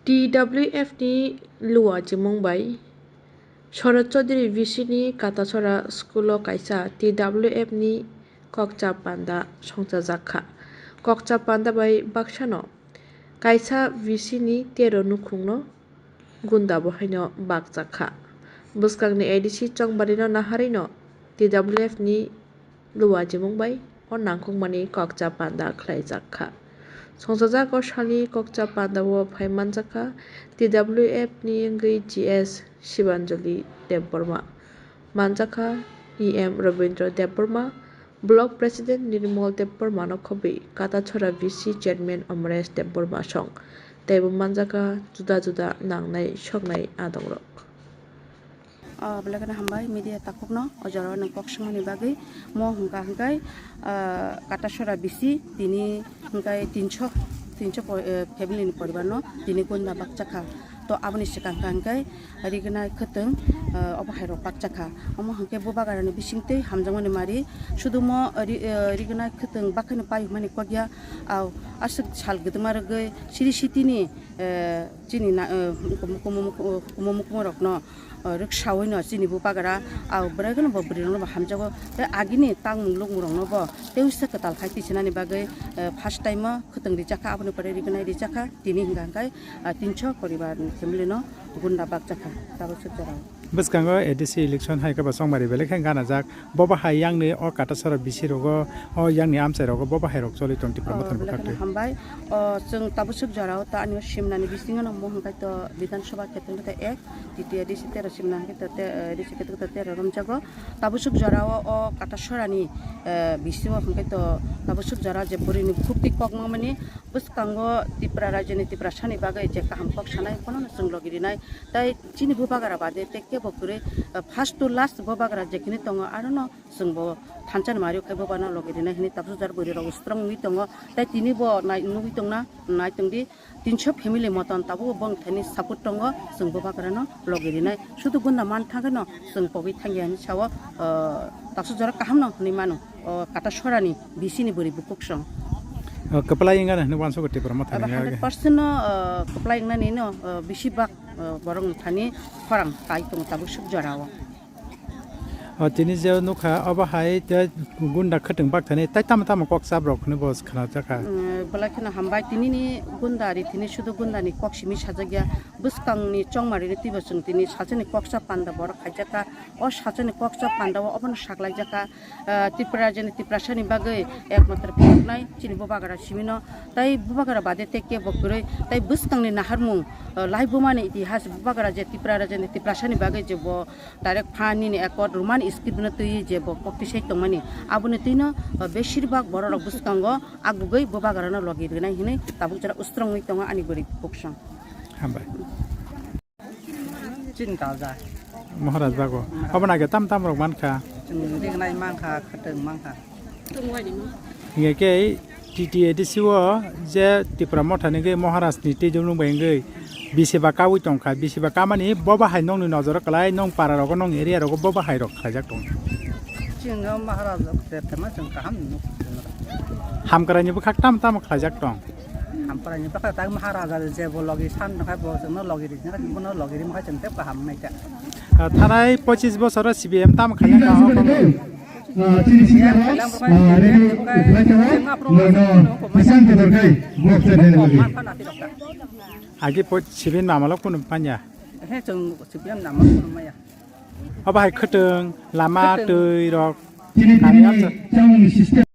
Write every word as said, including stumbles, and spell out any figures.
T W F ni luwa chimung bai Shorod Chaudhary V C ni Katasora school o kaisa T W F ni kokcha panda songchajak kha. Kokcha panda bai baksano kaisa V C ni tero nukhungno gunda bo haino bakjak kha. Bwskangni A D C chongbarino naharino T W F ni luwa chimung bai o nangkukmani kokcha panda khlaijak kha. Songchajak o salni kokcha panda o phai manjak kha T W F ni wngwi G S Shibanjali Debbarma, manjak kha E M Rabindra Debbarma, Block President Nirmal Debbarma no khobwi Katasora V C Chairman Amaresh Debbarma song teibo manjak kha juda juda nangnai soknai adongrok. Ah, belai kheno hambai media takhukno o jorao nwng kok swngmani bagwi. Mo hwnkha hwnkhe, ah, Katasora V C tini hwnkhe tinso, tinso po-, eh, family ni poribar no tini gunda bakcha kha. To aboni swkang kha hwnkhe rignai khwtwng, ah, obo hai rok bakcha kha. Omo hwnkhe bubagra ni bisingtwi hamjakmani mari sudumo ri-, eh, rignai khwtwng bakheno payokmani kok ya. Au aswk sal gwdwma rwgwi siri sitini, eh, chini na, eh, hukumu, hukumu, hukumu, hukumu rokno, eh, rwksaui no chini bubagra, ah, bwrwi kheno bo bwrwi rokno bo hamjago. Tei agini tangmung lukmung rokno bo tei uisa kwtal khai tisinani bagwi, eh, first time o khwtwng rijak kha, aboni pore rignai rijak kha, tini hwnkha hwnkhe, ah, tinso poribar ni family no gunda bakcha kha, tabuk swk jorao. Bwskango A D C election hai khe bo chongmari belai khe ganajak. Bo bahai yang ni o Katasora V C rogo, o yang ni amchai rogo bo bahai rok choli tong Tipra Oh, Motha ni belai kheno bwkhak twi. Hambai. O, chwng tabuk swk jorao ta ani o simnani bisingo no mo hwnkhe to Bidhan Sabha khetrwng khe ek, titiya D C tero simna hwnkhe to te, eh, D C khetrwng khe tero romjago. Tabuk swk jorao o Katasorani, eh, bisingo hwnkhe to tabuk swk jora je bwrwini bukhuk twi kok mangmani bwskango Tipra rajyoni Tiprasani bagwi je kaham kok sanai bono no chwng logi rinai. Tai chini bubagra bade tei kebo kwrwi, eh, first to last bubagra jekhini tongo, arono chwngbo thansa ni mari khe bubagrano logi rinai hwnwi tabuk jora bwrwi rok strong wngwi tongo. Tai tini bo nai-, nugwi tongna, nai tongdi, tinso family moton tabuk bong thani support tongo, chwng bubagrano logi rinai. Sudu gunda man thangkheno chwng pogwi thangya hwnwi sao, eh, tabuk jora kaham no hwnwi mano. O Katasorani V C ni bwrwi bukhuk song. O kwplai wngya hwnwi uansukgo Tipra Motha ni. Abo hundred percent no, o, kwplai wngnani no, o, bisi bak, o, borok ni thani khorang kai tongo tabuk swk jora o. O tini je nukha obo hai te gunda khwtwng bak thani tai tamo tamo kok chap rok hwnwi bo khna jakha. Mm, belai kheno hambai tini ni gunda ri tini sudu gunda ni kok simi sajak ya bwskang ni chongmari ri twibo chwng tini sachani kok chap panda borok khaijak kha. O sachani kok chap panda o obono saklai jakha. Ah, Tripura rajyoni Tiprasani bagwi ekmatro phiyoknai chini bubagra simino, tai bubagra bade tei kebo kwrwi, tai bwskangni naharmung, ah, laibumani itihas bubagra je Tripura rajyoni Tiprasani bagwi je bo direct pha nini accord Roman script no twiwi je bo kok tisai tongmani, aboni twino, ah, beshirbak bororok bwskango agugwi bubagrano logi rwnai hinwi tabuk jora ustrongwi tongo ani gori buksong. Hambai. Chini daja. Maharaj bago. Obo nage tam tam rok mankha. Chwng rignai mankha, khwtwng mankha. Hinge khe T T A D C o je Tipra Motha ni gwi Maharaj ni twijlung bai wngwi bisi ba kaui tongkha, bisi ba kamani bo bahai nongni nojoro kwlai, nong para rogo, nong area rogo bo bahai rok khlaijak tongo. Chwng o Maharaj rok se thema chwng kaham nuk. Hamkrai ni bwkhak tam tam khlaijak tong. Hamkrai ni bwkhak tak Maharaja je bo logi san no khai bo chwng no logi ri, bono logi ri mo khai chwng tep kaham nai ta. Ah, thanai pochis bosor o C P M tam khaina ka o kono. Ah, chini senior, ah, ready khlai tong o, nono bisang kotor khai bok chai nai lagi. Agi po C P M namalo kunu panya. He chwng C P M namalo kunu maya. Obo hai khwtwng, lama, khwtwng. Twi rok. Chini, chini, kami amsa. Chang system.